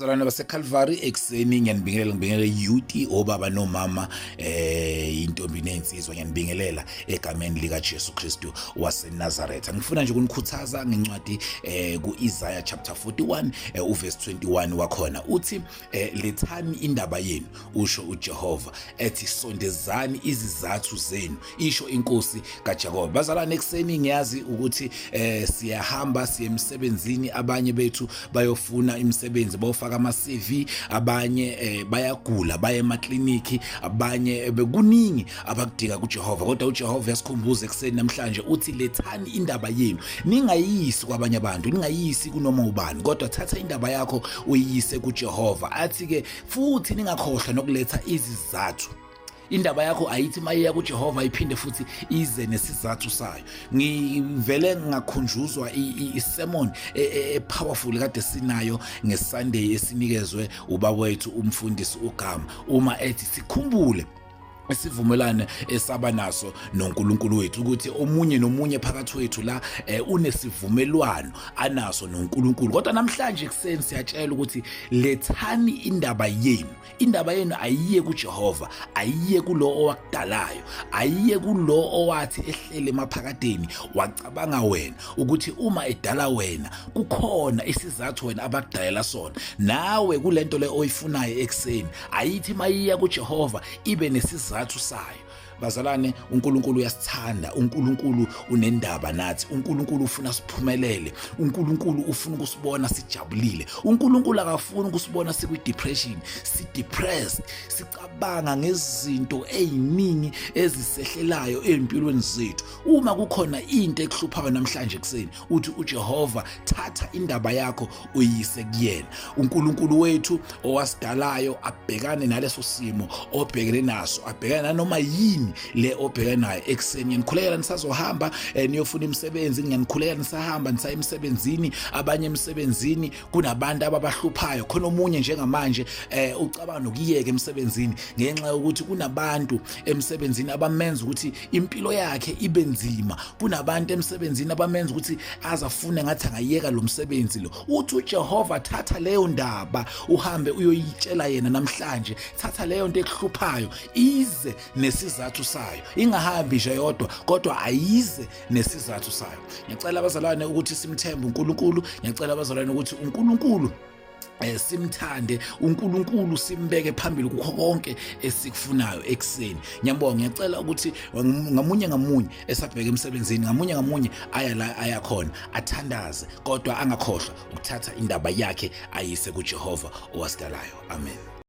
Bazalwane baseCalvary, ekuseni ngiyanibingelela, ngibingelele youth, obaba nomama, intombi nezinsizwa, ngiyanibingelela egameni lika Jesu Kristu waseNazaretha. Ngifuna nje ukunikhuthaza ngencwadi kuIsaiah chapter 41, uverse 21 wakhona uthi, lethani indaba yenu, usho uJehova, ethi sondezani izizathu zenu, isho inkosi kaJakobe. Bazalwane, ekuseni ngiyazi ukuthi siyahamba siye emsebenzini, abanye bethu bayofuna imisebenzi, bayofaka ama CV, abanye bayagula baye emakliniki, abanye bekuningi abakudinga kuJehova, kodwa uJehova uyasikhumbuza ekuseni namhlanje, uthi lethani indaba yenu, ningayisi kwabanye abantu, ningayisi kunoma ubani, kodwa thatha indaba yakho uyiyise kuJehova. Athi ke futhi ningakhohlwa nokuletha izizathu. Indaba yakho ayithi mayiya kuJehova iphinde futhi ize nesizathu sayo. Ngivele ngakhunjuzwa isermon e-powerful kade sinayo ngeSunday esinikezwe ubaba wethu umfundisi uGama, uma ethi sikhumbule isivumelwano esaba naso noNkulunkulu wethu, ukuthi omunye nomunye phakathi wethu la unesivumelwano anaso noNkulunkulu. Kodwa namhlanje kuseni siyatshela ukuthi lethani indaba yenu, indaba yenu ayiye kuJehova, ayiye kulo owakudalayo, ayiye kulo owathi ehlele emaphakadeni wacabanga wena, ukuthi uma edala wena kukhona isizathu wena abakudalela sona. Nawe kulento le oyifunayo ekuseni, ayithi mayiya kuJehova ibe nesizathu sayo. Bazalwane, uNkulunkulu uyasithanda, uNkulunkulu unendaba nathi, uNkulunkulu ufuna siphumelele, uNkulunkulu ufuna ukusibona sijabulile. uNkulunkulu akafuni ukusibona sikwi depression, si depressed, sicabanga ngezinto eziningi ezisehlelayo empilweni zethu. Uma kukhona into ekuhluphayo namhlanje kuseni, uthi uJehova thatha indaba yakho uyise kuyena. uNkulunkulu wethu owasidalayo abhekane naleso simo obhekene naso, abhekane nanoma yini le obhekene nayo ekuseni. Ngiyanikhulekela nisazohamba niyofuna imisebenzi, ngiyanikhulekela nisahamba nisaya emsebenzini, abanye emsebenzini kunabantu ababahluphayo. Khona omunye njengamanje ucabanga nokuyeka emsebenzini ngenxa yokuthi kunabantu emsebenzini abamenza ukuthi impilo yakhe ibe nzima, kunabantu emsebenzini abamenza ukuthi azafune ngathi angayeka lo msebenzi lo. Uthi uJehova thatha leyo ndaba uhambe uyoyitshela yena namhlanje, thatha leyo nto ekuhluphayo ize nesizathu sayo, ingahambi nje yodwa kodwa ayize nesizathu sayo. Ngiyacela abazalwane ukuthi simthembe uNkulunkulu, ngiyacela abazalwane ukuthi uNkulunkulu simthande uNkulunkulu, simbeke phambili kukho konke esikufunayo ekuseni. Ngiyabonga, ngiyacela ukuthi ngamunye ngamunye esabheka emsebenzini, ngamunye ngamunye aya la aya khona, athandaze, kodwa angakhohlwa ukuthatha indaba yakhe ayise kuJehova owasidalayo. Amen.